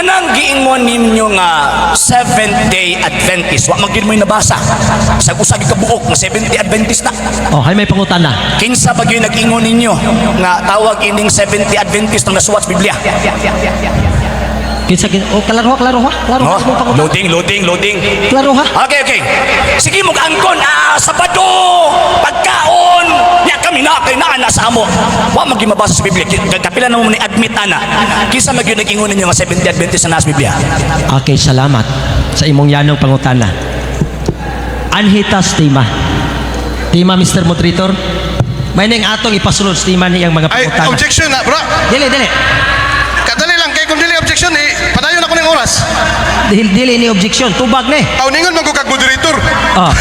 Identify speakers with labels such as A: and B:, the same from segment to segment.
A: Kanang giingon ninyo nga Seventh Day Adventist, wa man gyud mo'y nabasa. Sa usa gyud ka buok nga Seventh Day Adventist na.
B: Oh, hay may pangutana.
A: Kinsa ba gyud nag-ingon ninyo nga tawag ining Seventh Day Adventist nga nasuwat sa Biblia?
B: Kinsa kin? Oh, klaro ha, klaro ha. Klaro
A: No?
B: ha imong pangutana.
A: Loading, loading, loading.
B: Klaro ha.
A: Okay. Sige mo angkon, Sabado, pagkaon. Ya kami na kay naa na sa amo. Wa man gyud mabasa sa Biblia. Kapila na mo ni admit ana. Kinsa man gyud nag-ingon ninyo nga Seventh Day Adventist na nasa Biblia?
B: Okay, salamat sa imong yanong pangutana. Anhitas tema. Tema, Mr. Moderator. May ning atong ipasulod sa tema niyang mga
C: Ay,
B: pangutana.
C: Objection na, bro.
B: Dili, dili.
C: Kadali lang, kay kung dili objection, eh, padayon ako ng oras.
B: Dili, dili ni objection. Tubag ni.
C: Aw, ningon man ko kag moderator.
B: Oh.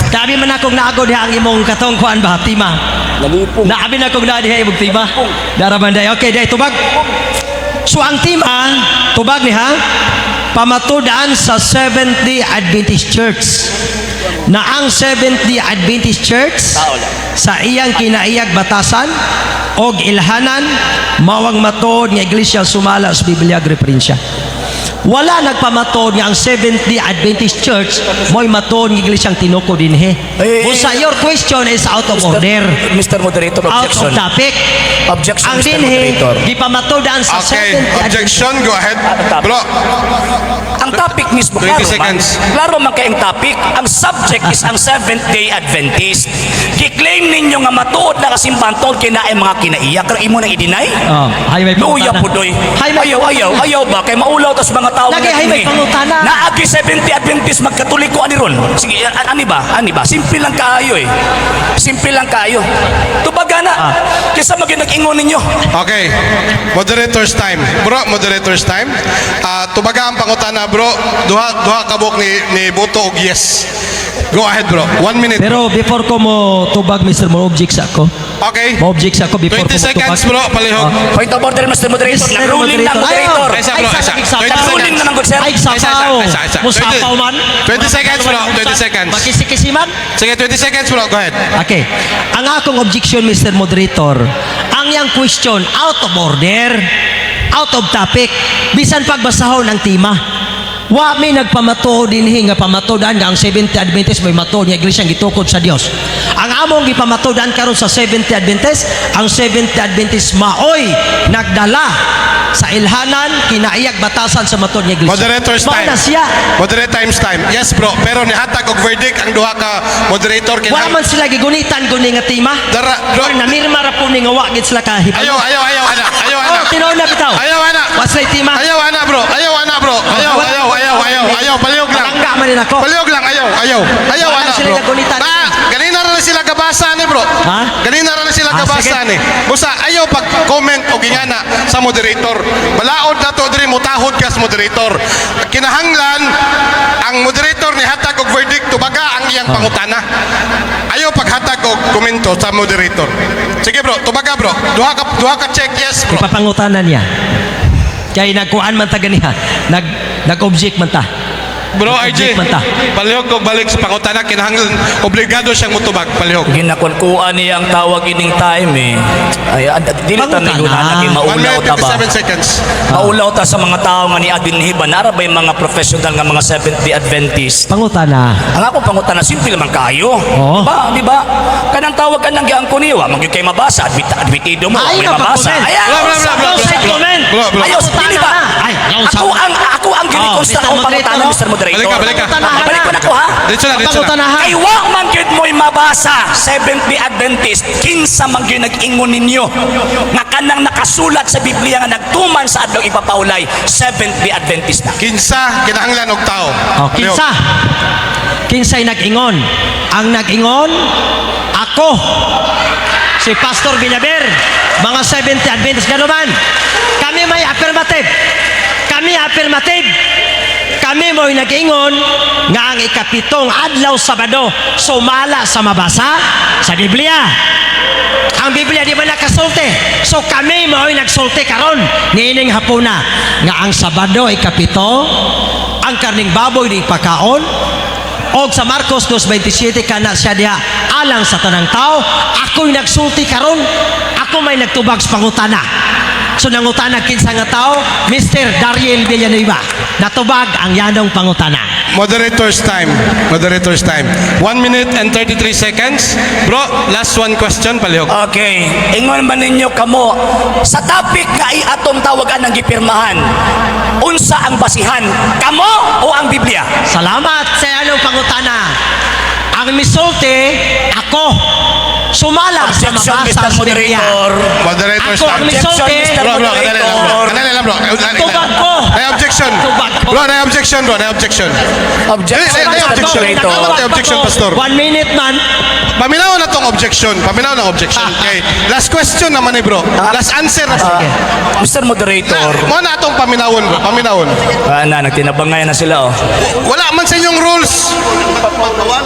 B: Tabi man akong naago diha ang imong katong kuan ba, tema.
A: Nalipong.
B: Naabi na akong naa diha imong tema. Dara man day. Okay, day tubag. So ang tema, tubag ni ha, pamatudan sa Seventh-day Adventist Church. Na ang Seventh-day Adventist Church
A: Tao lang.
B: Sa iyang kinaiyag batasan og ilhanan mawang matuod nga iglesia sumala sa Biblia referensya. Wala nagpamatuod nga ang Seventh-day Adventist Church mo'y matuod nga iglesyang tinukod dinhi.
A: Eh,
B: Busa your question is out of order.
A: Mr. Moderator,
B: Out
A: objection.
B: of topic.
A: Objection,
B: Ang
A: Mr.
B: dinhi
A: Moderator.
B: gipamatudan sa
C: Okay,
B: Seventh-day Adventist.
C: Objection, go ahead. Bro,
A: Ang topic mismo,
C: 20
A: klaro man.
C: Seconds.
A: Klaro man kay ang topic. Ang subject is ang Seventh Day Adventist. Gi-claim ninyo nga matuod na kasimbahan tungod kay naay mga kinaiya. Pero imo nang i-deny?
B: Oh, hay may
A: Luya
B: pangutana.
A: po doy.
B: Hay may
A: Ayaw, ayaw, ayaw ba? Kay maulaw tas mga tao
B: Lagi, hay may pangutana.
A: Naagi 70 Adventist magkatoliko ani ron. Sige, ani ba? Ani ba? Simple lang kaayo eh. Simple lang kaayo. Tubaga na.
B: Ah.
A: Kaysa magyud nag-ingon ninyo.
C: Okay. Moderator's time. Bro, moderator's time. Ah, tubaga ang pangutana, bro. Duha duha kabuk ni boto og yes. Go ahead, bro. 1 minute.
B: Pero before ko mo tubag, Mr. Mo object sa ako.
C: Okay.
B: Mo object sa ako before
C: 20
B: ko mo
C: seconds,
B: tubag.
C: Bro. Palihog.
A: Point of order, Mr. Moderator.
B: Mr.
A: Nag-ruling na
B: Moderator.
A: moderator.
C: Ay, isa, bro, isa.
B: Ay,
C: 20
A: Nag-ruling
C: seconds.
A: na man gud, sir.
B: Ay,
C: Isa, isa,
B: sapaw.
C: isa, isa.
B: Musapaw man.
C: 20 seconds, bro. 20 seconds.
B: Makisi-kisi man.
C: Sige, 20 seconds, bro. Go ahead.
B: Okay. Ang akong objection, Mr. Moderator, ang yang question, out of order, out of topic, bisan pagbasahon ang tema. Wa mi nagpamatuod dinhi nga pamatuod-an nga ang Seventh Adventist may matuod nga iglesia gitukod sa Dios. Ang among gipamatuod-an karon sa Seventh Adventist, ang Seventh Adventist maoy nagdala sa ilhanan kinaiyag batasan sa matuod nga iglesia.
C: Moderator's
B: Mao
C: time.
B: Na siya.
C: Moderator times time. Yes, bro. Pero nihatag og verdict ang duha ka moderator.
B: Wala man sila gigunitan guni nga tema.
C: Dara, bro.
B: Or namirma ra po ni nga wa gid sila kahibalo.
C: Ayaw, ayaw, ayaw, ana. Ayaw, ana.
B: Oh, tinuod na bitaw.
C: Ayaw, ana.
B: Wa sila tema.
C: Ayaw, ana, bro. Ayaw, ana, bro. Ayaw, ayaw, ayaw, ayaw, ayaw. Palihog lang.
B: Palangga man din ako.
C: Palihog lang, ayaw, ayaw. Ayaw,
B: Wala
C: ana,
B: sila
C: bro.
B: nagunitan.
C: Na, ganina ra na sila gabasa ni, bro.
B: Ha?
C: Ganina ra na sila
B: Ah,
C: gabasa
B: sige.
C: ni. Busa, ayaw pag comment o gingana sa moderator. Balaod na to diri mutahod ka sa moderator. Kinahanglan ang moderator ni hatag og verdict, tubaga ang iyang pangutana. Ayaw paghatag og komento sa moderator. Sige, bro, tubaga, bro. Duha ka check yes, bro.
B: Ipapangutana niya. Kay nagkuan man ta ganiha. Nag-object man ta.
C: Bro, RJ,
B: Nag-object man ta.
C: Palihog og balik sa pangutana, kinahanglan obligado siyang mutubag. Palihog.
A: Ginakunkuan niya ang tawag ining time eh. Ay, dili ta
B: Pangutana.
A: nigunan kay
C: 1
A: maulaw
C: minute
A: ta ba.
C: 57 seconds.
A: Maulaw ta sa mga tao nga ni adinhi ba nara ba yung mga professional nga mga Seventh Day Adventist.
B: Pangutana.
A: Ang akong pangutana simple man kayo.
B: Oo.
A: Ba, di ba? Kanang tawag kanang giangko niyo, wa man gyud kay mabasa, admit admitido mo,
B: Ay,
A: may mabasa.
B: napag-comment.
A: Ayaw.
C: Bro, bro, bro, bro,
B: No side
C: bro.
B: comment.
C: Bro, bro.
A: Ayaw, dili ba?
B: Ay, no,
A: Ako ang gireconstruct
B: Oh,
A: akong
B: Mr.
A: pangutana,
B: Moderator,
A: Mr. Moderator.
C: Balik ka, balik ka.
A: Balik ko na ko ha.
C: Diretso na, diretso na.
B: Pangutana ha.
A: Kay wa man gyud mo'y mabasa Seventh Day Adventist, kinsa man gyud nag-ingon ninyo nga kanang nakasulat sa Biblia nga nagtuman sa adlaw ipapawlay, Seventh Day Adventist na?
C: Kinsa kinahanglan og tao.
B: Oh, kinsa? Kinsay nag-ingon? Ang nag-ingon, ako. Si Pastor Villaver, mga 70 Adventist gano'n. Kami may affirmative. Kami affirmative. Kami mo'y nag-ingon nga ang ikapitong adlaw Sabado sumala sa mabasa sa Biblia. Ang Biblia di ba nakasulti? So kami mo'y nagsulti karon niining hapuna nga ang Sabado ikapito, ang karning baboy di pakaon, og sa Marcos 2:27 kana siya diha alang sa tanang tao. Ako'y nagsulti karon, ako may nagtubag sa pangutana. So nangutana kinsa nga tao? Mr. Dariel Villanueva. Natubag ang yanong pangutana.
C: Moderator's time. Moderator's time. 1 minute and 33 seconds. Bro, last one question, palihog.
A: Okay, ingon man ninyo kamo sa topic nga ay atong tawagan ng gipirmahan. Unsa ang basihan? Kamo o ang Biblia?
B: Salamat sa yanong pangutana. Ang misulti, ako. Sumala sa
A: Objection,
B: mabasa
A: Mr.
B: sa Biblia.
A: Moderator.
C: Moderator's
B: Ako ang
C: time.
A: Objection,
B: misulti.
A: Mr.
C: Bro, bro, kadali lang, bro.
A: Moderator.
C: Kadali lang, bro.
B: Tubag ko.
C: May objection.
B: Tubag ko.
C: Bro, may objection, bro. May objection.
A: Objection,
C: Eh, eh,
A: Mr.
C: objection.
A: Moderator.
C: Tama, objection, Pastor.
B: 1 minute man.
C: Paminaw na tong objection. Paminaw na objection. Okay. Last question naman eh, bro. Last answer na.
A: Ah, Mr. Moderator.
C: Mo na atong paminawon, bro. Paminawon.
A: Ah, na, nagtinabangay na sila, oh.
C: Wala man sa inyong rules.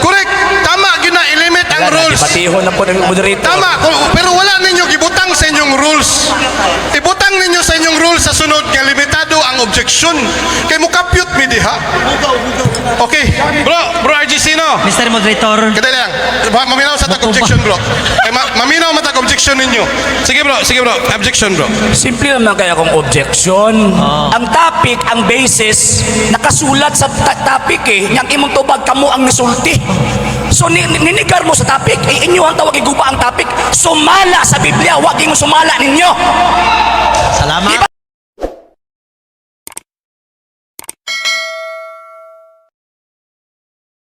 C: Correct. Tama, gyud na i-limit ang
A: Wala na,
C: rules.
A: Debatihon na po ng moderator.
C: Tama, pero wala ninyo gibutang sa inyong rules. Ibutang ninyo sa inyong rules sa sunod nga limitado ang objection. Kay mo kapyot mi diha. Okay. Bro, bro RGC no.
B: Mr. Moderator.
C: Kadali lang. Maminaw sa tag objection, bro. Eh, maminaw man tag objection ninyo. Sige, bro, sige, bro. Objection, bro.
A: Simple naman kaya kung objection. Ang topic, ang basis, nakasulat sa topic eh. Yang imong tubag kamo ang nisulti. So ninigar mo sa topic, eh, inyo ang tawag iguba ang topic. Sumala sa Biblia, wag imong sumala ninyo.
B: Salamat.
A: Di ba?